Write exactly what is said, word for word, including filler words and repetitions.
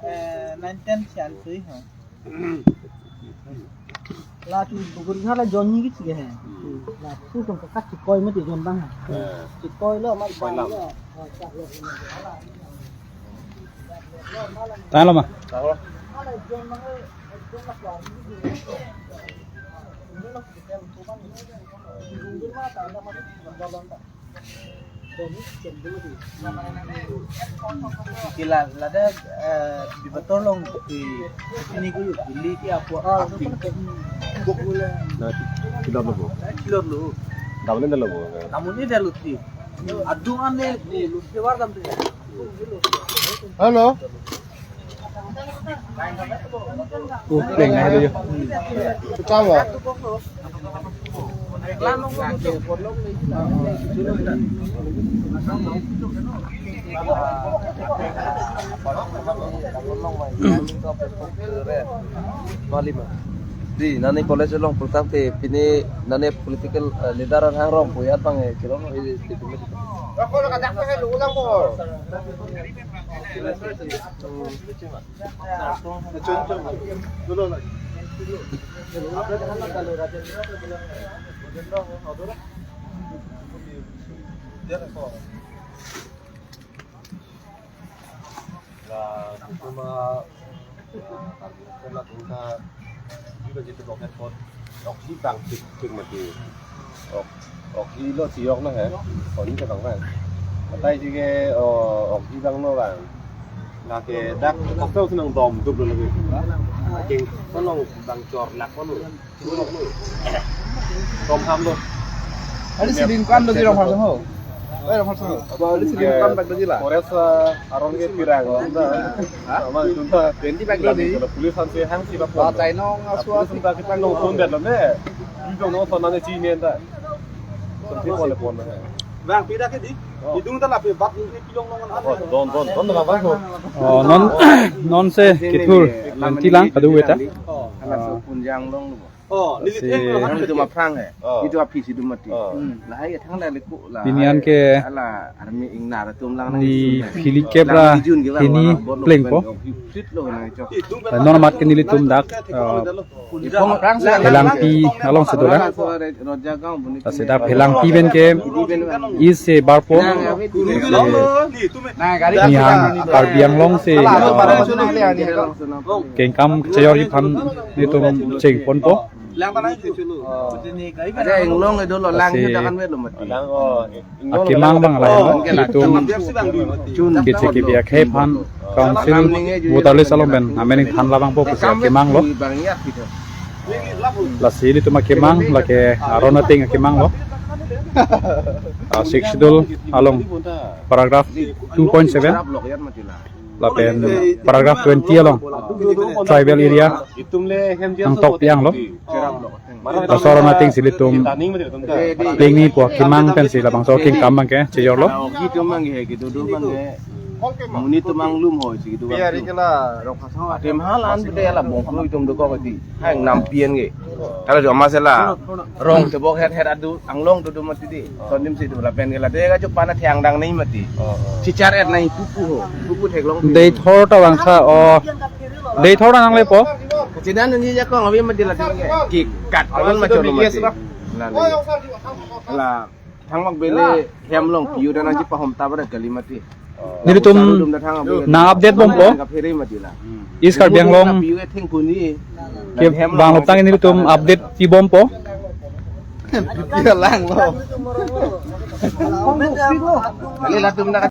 Eh, nine ten sian sui ho. La tu bugun ha la jon ni kiti ke he. La tu tong ka kachikoi mati jon bang ha. Chikoi lo mar. Koi lam. Tang lo ma. Kila lada, eh, di betul long di sini ku beli ki apa, ah, di. Na, kilor lo bo. Kilor lo. Damun ni lo bo. Damun ni dah lo ti. Aduh, ane di lo, keluar dam tu. Hello. Oh, pleng na itu ya. Tawa. Malima. Di, nani college along pultang te, pini nani political, eh, leader an hang rong puyat bang, eh, kilo, eh, di, di, di. La, itu ma, ah, target kan la tungta, juga gitu, roket pot. Oksi bang tik tik mati. Ok, oksi lo tiok na he. Koni ke bang bang. Matai si ke, oh, oksi bang no bang. Lake dak kosong senang dom dup lo lagi. Aking tolong bang cor lak kono. Tom ham lo. Ari sidin kan do di Rongphar ho. Eh, Rongphar ho. Apa ari sidin kan tak do di la. Forest, eh, aron ke pirang. Hah? Sama itu ta. Twenty bag lo di. Kalau police han si hang si bak. Ba tai nong aswa. Police ta kita nong pon bet lo ne. Itu nong pon nane si ne ta. Seperti pon pon ne. Bang, pida ke di? Oh. Hidung ta lape bat ni pilong nong. Oh, don, don, don la bang ho. Oh, non, non si kethur, nanti lang, kadu weta. Oh. Ala so punjang long lo. Oh, neli si theng lo. Itu ma phrang he. Oh. Itu aphi si dum mati. Oh. Hmm. Lahai thang la leku la. Pini an ke ala army ingnar atum lang nang di phili kep ra, hini plengpo. Fit lo nang chok. Non amat ke nelitum dak, eh, Phelangpi along si dolang. Lasi dak Phelangpi pen ke isi barpo. Nihang Karbi Anglong si, eh, kengkam chejor ji aphan nelitum cheng ponpo. Ada inglong itu lo lang. Lasi kita kan wet lo mati. Lang, oh. Akemang bang la, oh, nelitum chun keche kebi akhei aphan council voter list along pen amen than labangpo pusi akemang lo. Lasi nelitum akemang lake aron ateng akemang lo. Ah, Sixth Schedule along paragraph two point seven. Lapen paragraph twenty along tribal area nangtokpi anglo. Laso aron ateng si nelitum plengni pu akemang pensi labangso kengkam abang ke chejor lo. Oki atum abang ke, gitu do abang ke. Monit atum anglum ho si gitu abang. Atem halan bede la bongklo itum dokok di. Hang nampi an ke. Kalau jo masa la rong tebok het het adu anglong do do mati di. Sonim si do lapen ke la dega jo pana thiang dang nai mati. Chichar et nai pupu ho. Pupu theklong. Dei thor ta vangtha o. Dei thor nang lepo. Chidan ni jakong abi mati la dei. Ki kat awan ma cholo mati. La la. Thang mak bele hem long piu dan aji pahom ta barat kali mati. Nelitum nang update bompo. Ka phere mati la. East Karbi Anglong piu e theng kuni. Ke bang loptang nelitum update pi bompo. Iya lang lo. Kali latum na